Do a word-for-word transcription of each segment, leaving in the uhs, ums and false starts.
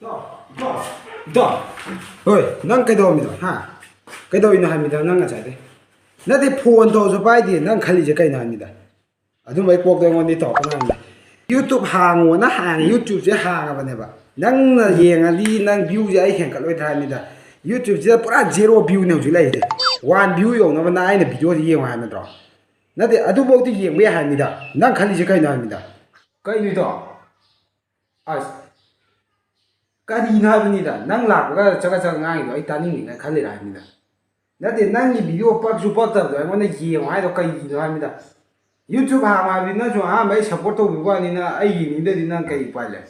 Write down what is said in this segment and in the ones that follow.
ꯏꯇꯥꯎ, ꯏꯇꯥꯎ, ꯍꯣꯏ, ꯅꯪ ꯀꯩꯗꯧꯔꯝꯃꯤꯅꯣ? ꯍꯥ? ꯀꯩꯗꯧꯔꯤꯅꯣ ꯍꯥꯏꯕꯅꯤꯗ, ꯅꯪ ꯉꯁꯥꯏꯗꯩ? ꯅꯠꯇꯦ, ꯐꯣꯟ ꯇꯧꯔꯁꯨ ꯄꯥꯏꯗꯦ, ꯅꯪ ꯈꯜꯂꯤꯁꯦ ꯀꯩꯅꯣ ꯍꯥꯏꯕꯅꯤꯗ? ꯑꯗꯨꯝꯕꯩ ꯀꯣꯛꯇꯣ ꯑꯩꯉꯣꯟꯗ ꯇꯧꯔꯛꯀꯅꯨ ꯍꯥꯏꯕꯅꯤꯗ꯫ YouTube ꯍꯥꯡꯉꯣꯅ ꯍꯥꯡꯉꯦ, YouTubeꯁꯦ ꯍꯥꯡꯉꯕꯅꯦꯕ꯫ ꯅꯪꯅ ꯌꯦꯡꯉꯗꯤ ꯅꯪ viewꯁꯦ ꯑꯩ ꯍꯦꯟꯒꯠꯂꯣꯏꯗ꯭ꯔꯥ ꯍꯥꯏꯕꯅꯤꯗ꯫ YouTubeꯁꯤꯗ ꯄꯨꯔꯥ zero viewꯅꯦ ꯍꯧꯖꯤꯛ ꯂꯩꯔꯤꯁꯦ꯫ One view ꯌꯧꯅꯕ ꯅꯪ ꯑꯩꯅ videoꯁꯦ ꯌꯦꯡꯉꯣ ꯍꯥꯏꯕ ꯅꯠꯇ꯭ꯔꯣ? ꯅꯠꯇꯦ, ꯑꯗꯨꯐꯧꯗꯤ ꯌꯦꯡꯕ ꯌꯥꯏ ꯍꯥꯏꯕꯅꯤꯗ꯫ ꯅꯪ ꯈꯜꯂꯤꯁꯦ ꯀꯩꯅꯣ ꯍꯥꯏꯕꯅꯤꯗ? ꯀꯩꯅꯣ ꯏꯇꯥꯎ? ꯑꯁ, ꯀꯔꯤꯅꯣ ꯍꯥꯏꯕꯅꯤꯗ? ꯅꯪ ꯂꯥꯛꯄꯒ ꯆꯒꯠ ꯆꯒꯠ ꯉꯥꯡꯉꯤꯗꯣ ꯑꯩ ꯇꯥꯅꯤꯡꯉꯤꯅ ꯈꯜꯂꯤꯔꯥ ꯍꯥꯏꯕꯅꯤꯗ? ꯅꯠꯇꯦ, ꯅꯪꯒꯤ video ꯄꯛꯁꯨ ꯄꯛꯇꯕꯗꯣ ꯑꯩꯉꯣꯟꯗ ꯌꯦꯡꯉꯣ ꯍꯥꯏꯗꯣ ꯀꯩꯒꯤꯅꯣ ꯍꯥꯏꯕꯅꯤꯗ? YouTube ꯍꯥꯡꯉꯣ ꯍꯥꯏꯕꯗꯤ ꯅꯪꯁꯨ ꯑꯍꯥꯟꯕ ꯑꯩ support ꯇꯧꯕꯤꯕ ꯋꯥꯅꯤꯅ, ꯑꯩ ꯌꯦꯡꯅꯤꯡꯗ꯭ꯔꯗꯤ ꯅꯪ ꯀꯩ ꯎꯄꯥꯏ ꯂꯩ?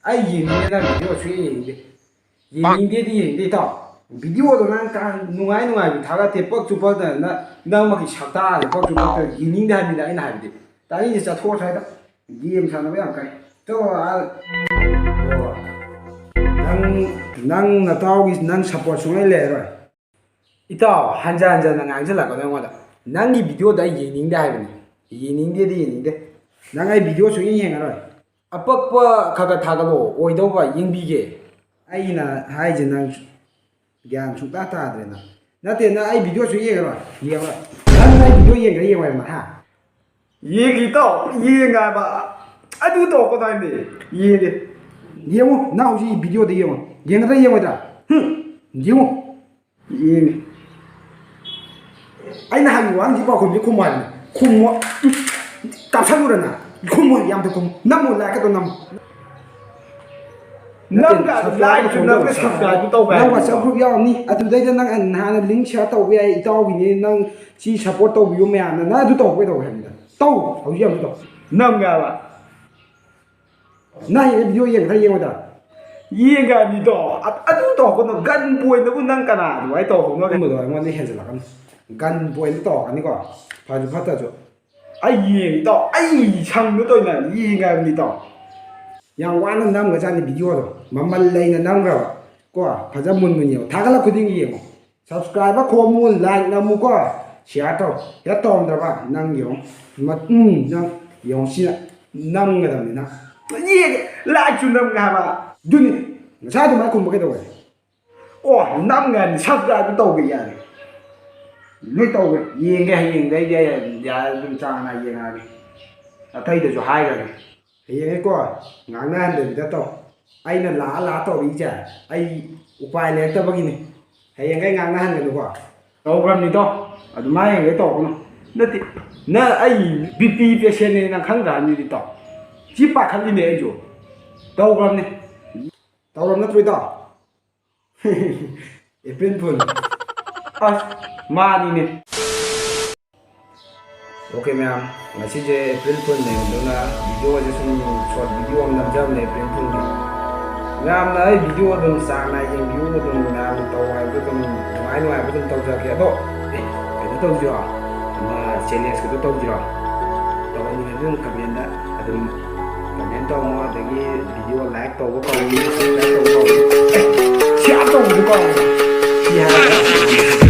ꯑꯩ ꯌꯦꯡꯅꯤꯡꯉꯦ, ꯅꯪ video ꯁꯨꯡꯌꯦꯡ ꯌꯦꯡꯅꯤꯡꯗꯦ꯫ ꯌꯦꯡꯅꯤꯡꯗꯦꯗꯤ ꯌꯦꯡꯅꯤꯡꯗꯦ, ꯏꯇꯥꯎ꯫ Videoꯗꯣ ꯅꯪ ꯀꯥ-, ꯅꯨꯡꯉꯥꯏ ꯅꯨꯡꯉꯥꯏꯕ ꯊꯥꯒꯠꯇꯦ, ꯄꯛꯁꯨ ꯄꯛꯇꯅ ꯅꯪꯃꯛꯀꯤ ꯁꯛꯇꯥꯁꯦ ꯄꯛꯁꯨ ꯄꯛꯇꯅ ꯌꯦꯡꯅꯤꯡꯗꯦ ꯍꯥꯏꯕꯅꯤꯗ ꯑꯩꯅ ꯍꯥꯏꯕꯗꯤ꯫ ꯇꯥꯅꯤꯡꯗꯦ, ꯆꯠꯊꯣꯛꯑꯣ ꯁ꯭ꯋꯥꯏꯗ꯫ Game ꯁꯥꯟꯅꯕ ꯌꯥꯝ ꯀꯥꯏ꯫ ꯆꯠꯂꯣ ꯑꯥ꯫ ꯑꯣ꯫ ꯅꯪ, ꯅꯪ ꯅꯇꯥꯎꯒꯤ ꯅꯪ support ꯁꯨꯡꯂꯩ ꯂꯩꯔꯔꯣꯏ꯫ ꯏꯇꯥꯎ, ꯍꯟꯖꯟ ꯍꯟꯖꯟꯅ ꯉꯥꯡꯁꯤꯜꯂꯛꯀꯅꯨ ꯑꯩꯉꯣꯟꯗ꯫ ꯅꯪꯒꯤ videoꯗꯣ ꯑꯩ ꯌꯦꯡꯅꯤꯡꯗꯦ ꯍꯥꯏꯕꯅꯤ꯫ ꯌꯦꯡꯅꯤꯡꯗꯦꯗꯤ ꯌꯦꯡꯅꯤꯡꯗꯦ꯫ ꯅꯪ ꯑꯩ video ꯁꯨꯡꯌꯦꯡ ꯌꯦꯡꯉꯔꯣꯏ꯫ ꯑꯄꯛꯄ ꯈꯔ ꯈꯔ ꯊꯥꯒꯠꯂꯛꯑꯣ, ꯑꯣꯏꯗꯧꯕ ꯌꯦꯡꯕꯤꯒꯦ꯫ ꯑꯩꯅ ꯍꯥꯏꯁꯦ ꯅꯪ ꯒ꯭ꯌꯥꯟ ꯁꯨꯡꯇꯥ ꯇꯥꯗ꯭ꯔꯦ ꯅꯪ꯫ ꯅꯠꯇꯦ, ꯅꯪ ꯑꯩ video ꯁꯨꯡꯌꯦꯡ ꯌꯦꯡꯉꯔꯣꯏ꯫ ꯌꯦꯡꯉꯔꯣꯏ꯫ ꯅꯪ ꯑꯩ video ꯌꯦꯡꯒꯦꯔꯥ ꯌꯦꯡꯉꯣꯏꯔ ꯅꯪ, ꯍꯥ? ꯌꯦꯡꯒꯦ ꯏꯇꯥꯎ, ꯌꯦꯡꯒꯦ ꯍꯥꯏꯕ꯫ ꯑꯗꯨ ꯇꯧꯔꯛꯀꯅꯣ ꯍꯥꯏꯕꯅꯦ꯫ ꯌꯦꯡꯒꯦ꯫ ꯌꯦꯡꯉꯨ, ꯅꯪ ꯍꯧꯖꯤꯛ videoꯗ ꯌꯦꯡꯉꯨ꯫ ꯌꯦꯡꯒꯗ꯭ꯔꯥ ꯌꯦꯡꯉꯣꯏꯗ꯭ꯔꯥ? ꯍꯨꯝ? ꯌꯦꯡꯉꯨ꯫ ꯌꯦꯡꯉꯦ꯫ ꯑꯩꯅ ꯍꯪꯉꯤ ꯋꯥꯍꯪꯁꯤ ꯄꯥꯎꯈꯨꯝꯁꯤ ꯈꯨꯝꯃꯣ ꯍꯥꯏꯕꯅꯤ꯫ ꯈꯨꯝꯃꯣ꯫ ꯎꯝ꯫ ꯇꯥꯁꯜꯂꯨꯔ ꯅꯪ꯫ ꯈꯨꯝꯃꯣ, ꯌꯥꯝ ꯊꯨꯅ ꯈꯨꯝꯃꯨ꯫ ꯅꯝꯃꯣ, like ꯑꯗꯣ ꯅꯝꯃꯣ꯫ ꯅꯪꯒ subscribe like ꯅꯝꯒ ꯇꯧꯁꯜꯂꯣ꯫ Subscribe ꯇꯧꯕ ꯅꯪ ꯍꯥꯏꯕ WhatsApp ꯅꯠꯇ꯭ꯔꯣ? Group ꯌꯥꯎꯔꯝꯅꯤ꯫ ꯑꯗꯨꯗꯩꯗ ꯅꯪ ꯅꯍꯥꯟꯅ link share ꯇꯧꯕ ꯌꯥꯏ, ꯏꯇꯥꯎꯒꯤꯅꯦ, ꯅꯪ ꯁꯤ support ꯇꯧꯕꯤꯌꯨ ꯃꯌꯥꯝꯅ꯫ ꯅꯪ ꯑꯗꯨ ꯇꯧꯕ ꯀꯩꯗꯧꯒꯦ ꯍꯥꯏꯕꯅꯤꯗ? ꯇꯧ, ꯍꯧꯖꯤꯛ ꯌꯥꯝ ꯇꯧ꯫ ꯅꯝꯒꯦ ꯍꯥꯏꯕ꯫ ꯅꯪ ꯍꯌꯦꯡ video ꯌꯦꯡꯒꯗ꯭ꯔꯥ ꯌꯦꯡꯉꯣꯏꯗ꯭ꯔꯥ? ꯌꯦꯡꯒꯦ ꯍꯥꯏꯕꯅꯤꯗꯣ꯫ ꯑ-, ꯑꯗꯨ ꯇꯧꯔꯛꯀꯅꯨ꯫ Gun pointꯗꯕꯨ ꯅꯪ ꯀꯅꯥ ꯑꯗꯨꯃꯥꯏꯅ ꯇꯧꯍꯧꯅꯒꯦ? ꯑꯗꯨꯝꯕꯗꯣ ꯑꯩꯉꯣꯟꯗ ꯍꯦꯟꯖꯜꯂꯛꯀꯅꯨ꯫ Gun pointꯗ ꯇꯧꯔꯛꯀꯅꯤꯀꯣ꯫ ꯐꯁꯨ ꯐꯠꯇ꯭ꯔꯁꯨ꯫ ꯑꯩ ꯌꯦꯡꯒꯦ ꯇꯧ-, ꯑꯩ ꯁꯪꯗ ꯇꯧꯅ ꯌꯦꯡꯒꯦ ꯍꯥꯏꯕꯅꯤ ꯇꯧ꯫ ꯌꯥꯝ ꯋꯥꯅ ꯅꯝꯒ꯭ꯔꯖꯥꯠꯅꯤ videoꯗꯣ꯫ ꯃꯃꯜ ꯂꯩꯅ ꯅꯝꯒ꯭ꯔꯕ꯫ ꯀꯣ, ꯐꯖ ꯃꯨꯟ ꯃꯨꯟ ꯌꯦꯡꯉꯣ꯫ ꯊꯥꯒꯠꯂꯛ ꯈꯨꯗꯤꯡꯒꯤ ꯌꯦꯡꯉꯣ꯫ Subscribe ꯈꯣꯝꯃꯨ, like ꯅꯝꯃꯨꯀꯣ, share ꯇꯧ꯫ ꯍꯦꯛ ꯇꯧꯔꯝꯗ꯭ꯔꯕ ꯅꯪ ꯌꯦꯡꯉꯣ꯫ ꯃ-, ꯎꯝ, ꯅꯪ ꯌꯦꯡꯉꯣ, ꯁꯤꯅ ꯅꯝꯒꯗꯕꯅꯤ ꯅꯪ꯫ ꯌꯦꯡꯒꯦ, likeꯁꯨ ꯅꯝꯒꯦ ꯍꯥꯏꯕ꯫ ꯑꯗꯨꯅꯤ꯫ ꯉꯁꯥꯏ ꯑꯗꯨꯃꯥꯏꯅ ꯈꯨꯝꯕ ꯀꯩꯗꯧꯋꯦ? ꯑꯣ, ꯅꯝꯒꯅꯤ, subscribe ꯇꯧꯒꯦ, ꯌꯥꯔꯦ꯫ ꯂꯣꯏ ꯇꯧꯒꯦ, ꯌꯦꯡꯒꯦ, ꯍꯌꯦꯡꯗꯩꯗꯤ ꯑꯩ ꯌꯥꯔꯦ, ꯑꯗꯨꯝ ꯆꯥꯡ ꯅꯥꯏ ꯌꯦꯡꯉꯛꯑꯒꯦ꯫ ꯑꯇꯩꯗꯁꯨ ꯍꯥꯏꯈ꯭ꯔꯒꯦ꯫ ꯍꯌꯦꯡꯉꯩꯀꯣ, ꯉꯥꯡꯅꯍꯟꯗꯕꯤꯗ ꯇꯧ꯫ ꯑꯩꯅ ꯂꯥꯛꯑ ꯂꯥꯛꯑ ꯇꯧꯔꯛꯏꯁꯦ ꯑꯩ ꯎꯄꯥꯏ ꯂꯩꯔꯛꯇꯕꯒꯤꯅꯤ꯫ ꯍꯌꯦꯡꯈꯩ ꯉꯥꯡꯅꯍꯟꯒꯅꯨꯀꯣ꯫ ꯇꯧꯈ꯭ꯔꯕꯅꯤꯗꯣ, ꯑꯗꯨꯃꯥꯏꯅ ꯍꯌꯦꯡꯈꯩ ꯇꯧꯔꯛꯀꯅꯨ꯫ ꯅꯠꯇꯦ, ꯅꯪ ꯑꯩ BP patientꯅꯦ ꯅꯪ ꯈꯪꯗ꯭ꯔꯥ? ꯃꯤꯗꯤ ꯇꯧ꯫ ꯁꯤ ꯄꯥꯈꯠꯂꯤꯅꯦ ꯑꯩꯁꯨ꯫ ꯇꯧꯈ꯭ꯔꯕꯅꯤ꯫ ꯇꯧꯔꯕ ꯅꯠꯇ꯭ꯔꯣ, ꯏꯇꯥꯎ? April Fool꯫ ꯑꯁ, ꯃꯥꯅꯤꯅꯦ꯫ Okay ꯃꯌꯥꯝ, ꯉꯁꯤꯁꯦ April Foolꯅꯦ, ꯑꯗꯨꯅ videoꯁꯦ ꯁꯨꯝ short video ꯑꯃ ꯅꯝꯖꯕꯅꯦ April Foolꯒꯤ꯫ ꯃꯌꯥꯝꯅ ꯑꯩ video ꯑꯗꯨꯝ ꯆꯥꯡ ꯅꯥꯏ ꯌꯦꯡꯕꯤꯌꯨ, ꯑꯗꯨꯝ ꯃꯌꯥꯝꯅ ꯇꯧ ꯍꯥꯏꯕꯗꯣ ꯑꯗꯨꯝ ꯅꯨꯡꯉꯥꯏ ꯅꯨꯡꯉꯥꯏꯕ ꯑꯗꯨꯝ ꯇꯧꯖꯔꯛꯀꯦ꯫ ꯑꯗꯣ, ꯑꯦ, ꯀꯩꯅꯣ ꯇꯧꯁꯤꯔꯣ? ꯑꯃ challengeꯀꯗꯣ ꯇꯧꯁꯤꯔꯣ? ꯇꯧꯍꯟꯅꯤꯡꯉꯗꯤ ꯑꯗꯨꯝ commentꯇ ꯑꯗꯨꯝ comment ꯇꯧꯔꯝꯃꯣ, ꯑꯗꯒꯤ video like ꯇꯧꯕ ꯀꯥꯎꯕꯤꯅꯨ, subscribe ꯇꯧꯕ ꯀꯥꯎꯕꯤꯅꯨ꯫ ꯑꯦ, share ꯇꯧꯕꯁꯨ ꯀꯥꯎꯕꯤꯅꯨ꯫ ꯁꯤ ꯍꯥꯏꯔꯒ